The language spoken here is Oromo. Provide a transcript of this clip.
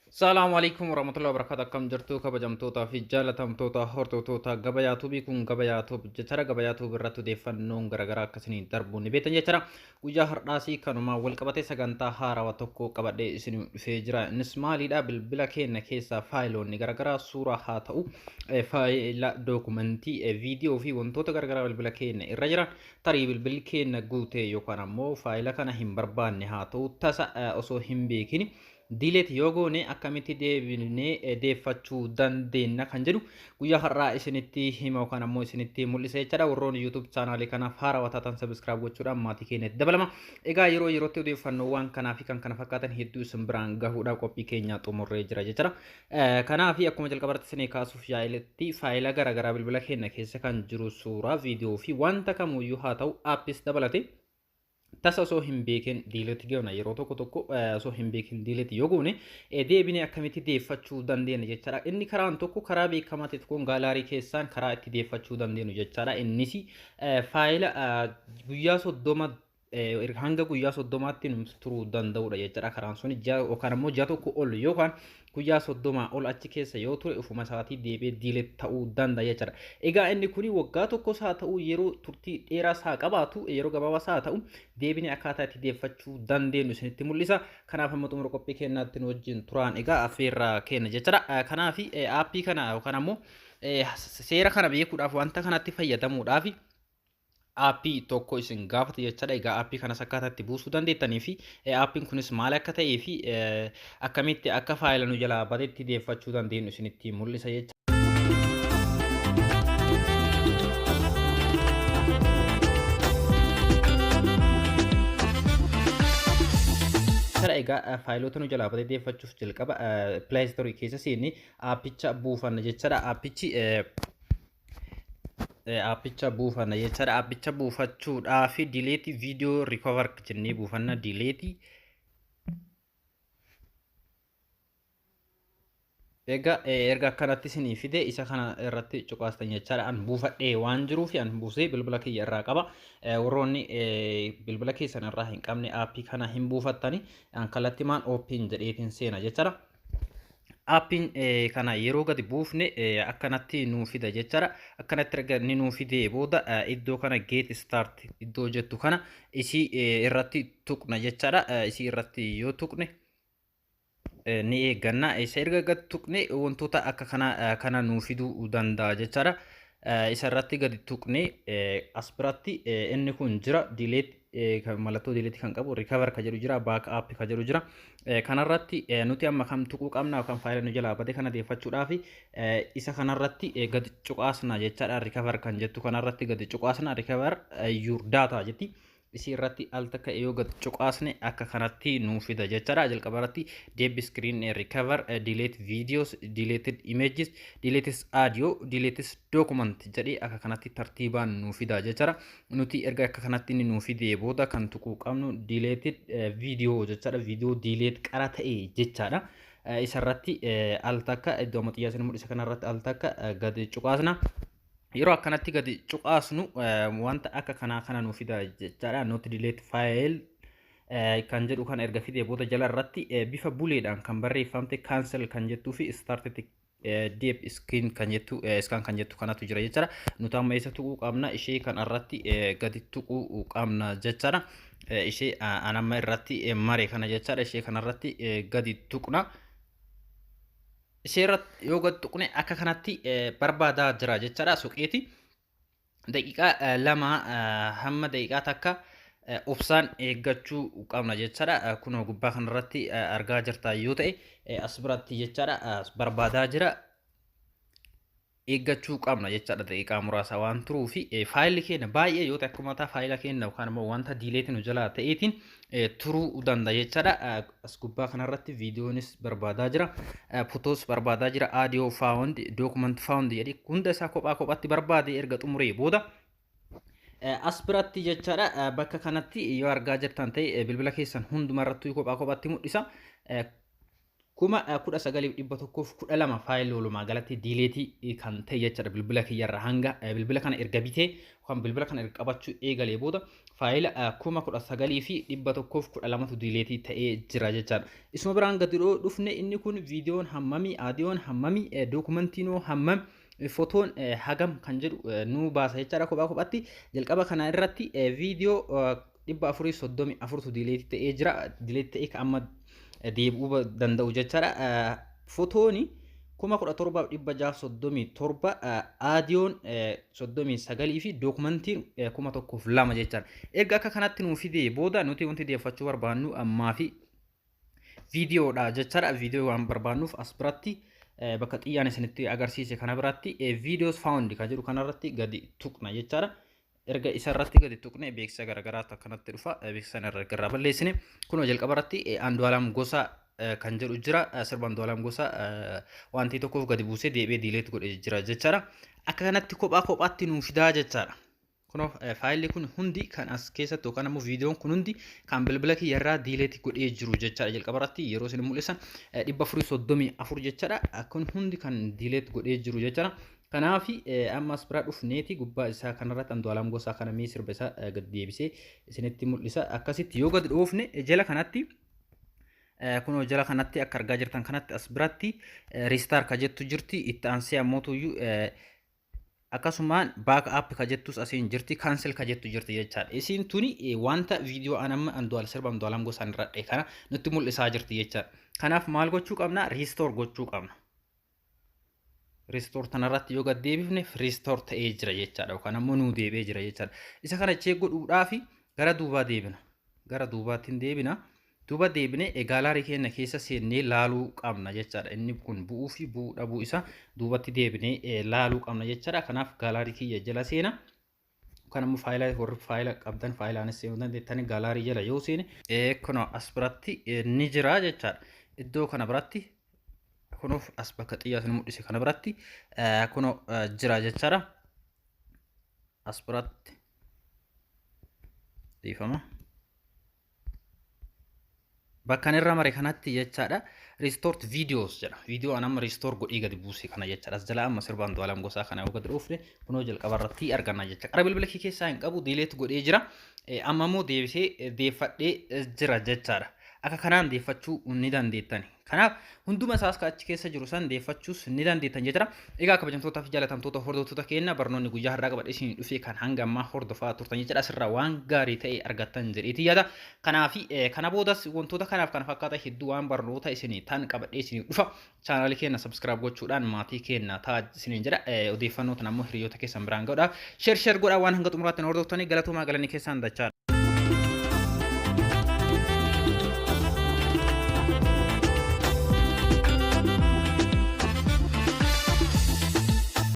Salaamu alaikum warahmatullahi wabarakatuh. Akkam jirtu kabajamtootaa fi jaalatamtoota hordoftoota Gabayaa Tuubii? Kun Gabayaa Tuub jechaadha. Gabayaa Tuub irratti odeeffannoon garaagaraa akkasiniin darbuu ni beektan jechaadha. Guyyaa har'aasii kanumaan wal qabatee sagantaa haarawaa tokko qabadhee isin dhufee jira. Innis maalidha? Bilbila keenya keessaa faayiloonni garaagaraa, suuraa haa ta'u, faayila dookumentii, viidiyoo fi wantoota garaagaraa bilbila keenya irra jiran, tarii bilbilli keenya guutee yookaan ammoo faayila kana hin barbaanne haa ta'u, tasa osoo hin beekin delete yoo goone akkamitti deebinee deeffachuu dandeenya kan jedhu guyyaa har'aa isinitti hima yookaan ammoo isinitti mul'isa jechaadha. Warroonni YouTube chaanaalii kanaaf haarawaa taatan subscribe gochuudhaan maatii keenyatti dabalama. Egaa yeroo yerootti odeeffannoowwan kanaa fi kan kana fakkaatan hedduu isin biraan gahuudhaaf qophii keenya xumurree jira jechaadha. Kanaaf akkuma jalqabarratti isinii kaasuuf yaaletti, faayila garaagaraa bilbila keenya keessa kan jiru, suuraa, viidiyoo fi wanta kamuyyuu haa ta'u, aappis dabalate, tasa osoo hin beekin delete goona. Yeroo tokko tokko osoo hin beekin delete yoo goone deebinee akkamitti deeffachuu dandeenya jechaadha. Inni karaan tokko, karaa beekamaa ta'e tokkoon, gallery keessaan karaa itti deeffachuu dandeenyu jechaadha. Innis faayila guyyaa 30 hanga guyyaa 30tti nu turuu danda'udha jechaadha. Karaan sun ji'a yookaan ammoo ji'a tokko ol yookaan guyyaa 30 ol achi keessa yoo ture, ufuma isaatii deebi'ee delete ta'uu danda'a jechaadha. Egaa inni kuni waggaa tokkos haa ta'u, yeroo turtii dheeraas haa qabaatu, yeroo gabaabaas haa ta'u, deebinee akkaataa itti deeffachuu dandeenyu isinitti mul'isa. Kanaaf amma xumura qophii keenyaatti nu wajjin turaan egaa affeerraa keenya jechaadha. Kanaaf aappii kana yookaan ammoo seera kana beekuudhaaf, wanta kanatti fayyadamuudhaaf aappii tokko isin gaafata jechaadha. Egaa aappii kanas akkaataa itti buusuu dandeettanii fi aappiin kunis maal akka ta'ee fi akkamitti akka faayila nu jalaa badetti deeffachuu dandeenyu isinitti mul'isa jecha. Egaa faayilota nu jalaa badee deeffachuuf jalqaba Play Store keessa seennee aappicha buufanna jechaadha. Aappichi aappicha buufanna jechaadha. Aappicha buufachuudhaaf "delete video recover" jennee buufanna. Delete. Egaa erga akkanatti isinii fide, isa kana irratti cuqaastan jechaadha. An buufadhee waan jiruuf, an buusee bilbila kiyya irraa qaba. Warroonni bilbila keessan irraa hin qabne aappii kana hin buufattani. An kallattimaan open jedheetiin seena jechaadha. Aappiin kana yeroo gadi buufne akkanatti nuu fida jechaadha. Akkanatti erga inni nuu fidee booda, iddoo kana "get start" iddoo jettu kana isii irratti tuqna jechaadha. Isii irratti yoo tuqne ni eegganna. Isa erga gad tuqne wantoota akka kana kana nuu fiduu danda'a jechaadha. Isa irratti gadi tuqne as biratti inni kun jira, delete, mallattoo delete kan qabu, recover ka jedhu jira, back up ka jedhu jira. Kanarratti nuti amma kam tuquu qabna yookaan faayila nu jalaa bade kana deeffachuudhaaf isa kanarratti gadi cuqaasna jechaadha. Recover kan jettu kanarratti gadi cuqaasna. "Recover your data" jetti. Isii irratti al takka yoo gad cuqaasne akka kanatti nuu fida jechaadha. Jalqaba irratti deep screen recover, delete videos, deleted images, deletes audio, deletes document jedhee akka kanatti tartiibaan nuu fida jechaadha. Nuti erga akka kanatti inni nuu fidee booda kan tuquu qabnu deleted video jechaadha. Video delete qara ta'e jechaadha. Isa irratti al takka iddoo amma xiyyaa isin mul'isa kanarratti al takka gadi cuqaasna. Yeroo akkanatti gadi cuqaasnu wanta akka kanaa kana nuu fida jechaadha. "Not delete file" kan jedhu kana erga fidee booda, jala irratti bifa buleedhaan kan barreeffamte "cancel" kan jettuu fi "start deep scan" kan jettu, scan kan jettu kanatu jira jechaadha. Nuti amma isa tuquu qabna? Ishee kan irratti gadi tuquu qabna jechaadha. Ishee an amma irratti mare kana jechaadha. Ishee kanarratti gadi tuqna. Ishee irratti yoo gad tuqne akka kanatti barbaadaa jira jechaadha suqeeti. Daqiiqaa 2 hamma daqiiqaa 1 obsaan eeggachuu qabna jechaadha. Kunoo gubbaa kanarratti argaa jirta yoo ta'e, as biratti jechaadha, barbaadaa jira. Eeggachuu qabna jechaadha daqiiqaa muraasa waan turuu fi faayilli keenya baay'ee yoo ta'e, akkuma mataa faayila keenya yookaan immoo wanta delete nu jalaa ta'eetiin turuu danda'a jechaadha. As gubbaa kanarratti viidiyoonis barbaadaa jira, photos barbaadaa jira, audio found, document found jedhee hunda isaa kophaa kophaatti barbaade. Erga xumuree booda as biratti jechaadha, bakka kanatti yoo argaa jirtan ta'e, bilbila keessan hundumarrattuu kophaa kophaatti mul'isa. 19,112 faayilii walumaa galatti delete kan ta'e jechaadha bilbila kiyyarra. Hanga bilbila kana erga bitee yookaan bilbila kana erga qabachuu eegalee booda Faayila 19,112tu delete ta'ee jira jechaadha. Isuma biraan gadi dhufne, inni kun viidiyoon hammamii, aadiyoon hammamii, dookumantiinoo hammam, fotoon hagam kan jedhu nu baasa jechaadha kophaa kophaatti. Jalqaba kana irratti viidiyoo 434tu delete ta'ee jira. Delete ta'ee kan amma deebi'uu danda'u jechaadha. Fotooni 17,637, aadiyoon 39 fi dookumantiin 1,002 jechaadha. Erga akka kanatti nuu fidee booda, nuti wanti deeffachuu barbaannu ammaa fi viidiyoodha jechaadha. Viidiyoo waan barbaannuuf as biratti, bakka xiyyaan isinitti agarsiise kana biratti, "videos found" kan jedhu kanarratti gadi tuqna jechaadha. Erga isa irratti gadi tuqne, beeksisa garaagaraatu akkanatti dhufa. Beeksisa irra irraa balleessine, kunoo jalqaba irratti Andu'aalam Gosaa kan jedhu jira. Sirba Andu'aalam Gosaa wanti tokkoof gadi buusee deebi'ee delete godhee jira jechaadha. Akka kanatti kophaa kophaatti nuu fidaa jechaadha. Kunoo faayilli kun hundi kan as keessatti yookaan ammoo viidiyoon kun hundi kan bilbila kiyya irraa delete godhee jiru jechaadha. Jalqaba irratti yeroo isin mul'isan 434 jechaadha. Kun hundi kan delete godhee jiru jechaadha. Kanaaf amma as bira dhufneeti gubbaa isaa kanarratti Andu'aalam Gosaa kana mee sirba isaa gadi deebisee isinitti mul'isa. Akkasitti yoo gadi dhoofne, jala kanatti, kunoo jala kanatti akka argaa jirtan kanatti, as biratti "restore" ka jettu jirti. Itti aansee ammootuyyuu akkasumaan "back up" ka jettus asiin jirti, "cancel" ka jettu jirti jechaadha. Isiin tuni wanta viidiyoo an amma Andu'aal sirba Andu'aalam Gosaan irra kana nutti mul'isaa jirti jechaadha. Kanaaf maal gochuu qabna? Restore gochuu qabna. Restore tanarratti yoo gad deebifne, restore ta'ee jira jechaadha yookaan ammoo nuu deebi'ee jira jechaadha. Isa kana check godhuudhaaf gara duubaa deebina. Gara duubaatti hin deebina. Duuba deebinee gallery keenya keessa seennee laaluu qabna jechaadha. Inni kun bu'uu fi bu'uu dhabuu isaa duubatti deebinee laaluu qabna jechaadha. Kanaaf gallery kiyya jala seena. Yookaan ammoo faayila, warri faayila qabdan faayilaanis seenuu dandeettanii, gallery jala yoo seene, kunoo as biratti ni jira jechaadha. Iddoo kana biratti, kunoof as bakka xiyyaa isin mul'ise kana biratti kunoo jira jechaadha. As biratti, dhiifama. Bakka irra mare kanatti jechaadha. "Restore videos" jedha. Viidiyoo an amma restore godhee gadi buuse kana jechaadha. As jala amma sirba Andu'aalam Gosaa kana yoo gadi dhoofne, kunoo jalqaba irratti arganna jecha. Qara bilbila kee keessaa hin qabu, delete godhee jira. Amma immoo deebisee deeffadhee jira jechaadha. Akka kanaan deeffachuu ni dandeettani. Kanaaf hunduma isaas achi keessa jiru san deeffachuus ni dandeettan jechuudha. Egaa kabajamtootaa fi jaalatamtoota hordoftoota keenya, barnoonni guyyaa har'aa qabadhee isin dhufee kan hanga ammaa hordofaa turtan jechuudha. Asirraa waan gaarii ta'e argattan jedheeti yaada. Kanaaf kana boodas wantoota kanaaf kana fakkaatan hedduu waan barnoota isinii tan qabadhee isinii dhufa. Chaanaalii keenya subscribe gochuudhaan maatii keenya ta'a isiniin jedha. Odeeffannoo tan ammoo hiriyoota keessan biraan ga'uudhaaf share share godhaa. Waan hanga xumuraatti hordoftanii galatoomaa, galanii keessaan dachaa.